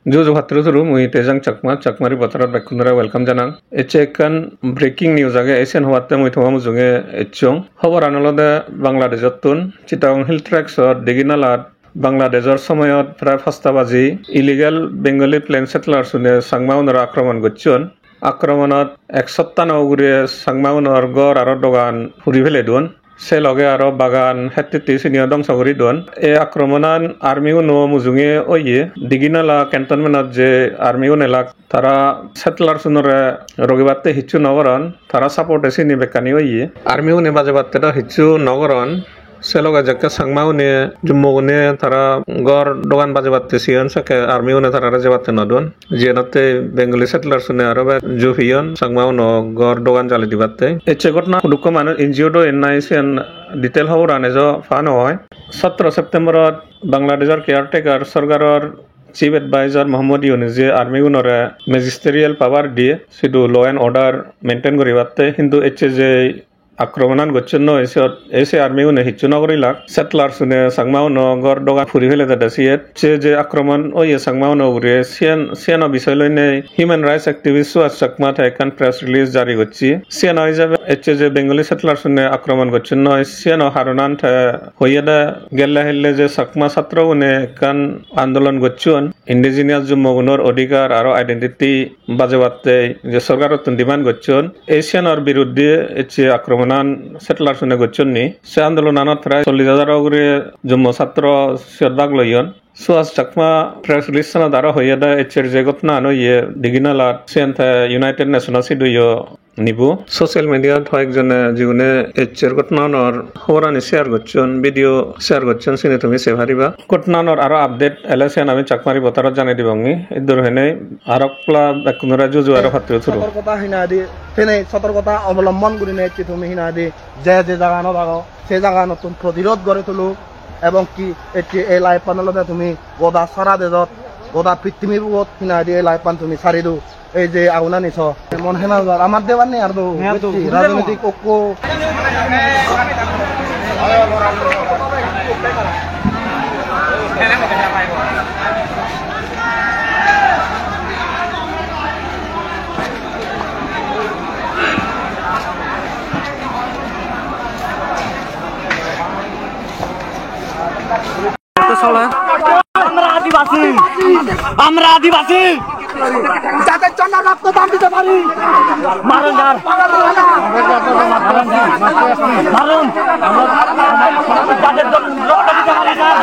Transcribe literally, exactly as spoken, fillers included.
Juju patturu turu, mui Tejang Chakma, Chakma Reporterot bekkunore welcome janang. Ecche ekkan breaking news age, esen hobatte mui toma mujunge ecchong. Hoboran olode Bangladesh-ottun, Chittagong Hill Tracts-ot Diginalat Bangladeshor somoyot prai pasta baji illegal Bengali plain settlers-une Changma-unore akromon gocchon. Akromonot ek sottano ugure Changma-unor ghor aro dogan puri pele don. Se loge aro bagan het hitti siniyo dongso guri don. E akromonan army-uno mujunge oye. Diginala cantonment-ot je army-un elak, tara settlers-unore rogibatte hissu no goron. Tara support-e sini bekkani oye. Army-une bajebatte do hissu no goron. Se loge jekke Changma-une, Jummo-gune tara ghor dogan bajebatte siyon, sekke army-une tarare jebatte no don. Jiyenotte Bengali settlers-une aro bek ju peyon, Changma-uno ghor dogan jali dibatte. Ecche ghotona hudukko manuj injured oyon nahi, siyan detail hoboran ejo pa no oi. Sotro September-ot Bangladeshor caretaker sorkaror chief advisor Mohammad Yunus-e army-gunore magisterial power diye, sidu law and order maintain guribatte, hintu ecche je akromonan gocchon noi, siyot ei se army-une hissu no gorilak. Settlers-une Changma-uno ghor dogan puri pele dede siyet. Se je akromon oye Changma-uno ugure, siyan, siyano bisoy loinei human rights activist Suhas Chakma te ekkan press release jari gocche. Siyano ijebe ecche je Bengali settlers-une akromon gocchon noi, siyano haronan te hoyede gelle hille je Chakma chatrogune ekkan andolon gocchon, indigenous Jummo-gunor odhikar aro identity bajebatte je sorkarottun demand gocchon. Ei siyanor biruddhe ecche akromonan settlers-une gocchon ni. Se andolonanot prai chollish hajar ugure Jummo satro siyot bhag loyon. Suhas Chakma press release-anot aro hoyede eccher je ghotonan oye Diginalat, siyan te United Nations-o siduyo nibo. Social media-t hoyekjone jigune eccher ghotonanor hoborani share gocchon, video share gocchon, sini tumi sei pariba. Ghotonanor aro update ele siyan ami Chakma Reporterot janei dibongi. Iddur hoinei aro ekla bekkunore juju aro patturu turu. Sotorkota hinadi, sene sotorkota obolombon gurine ecche tumi hinadi, je je jaganot ago, se jaganottun protirod gori tulo, ebong ki ecche ei live-an olode tumi goda sara dejot, goda pittimi bugot hinadi ei live-an tumi sari do. Ei je agunani so, mon hena jar, amar debar nei ar do, buji, rajnitik okko. আমরা আদিবাসী, আমরা আদিবাসী। জাতির জন্য রক্তদান দিতে পারি। মারুন স্যার। মারুন। জাতির জন্য রক্ত দিতে পারি স্যার।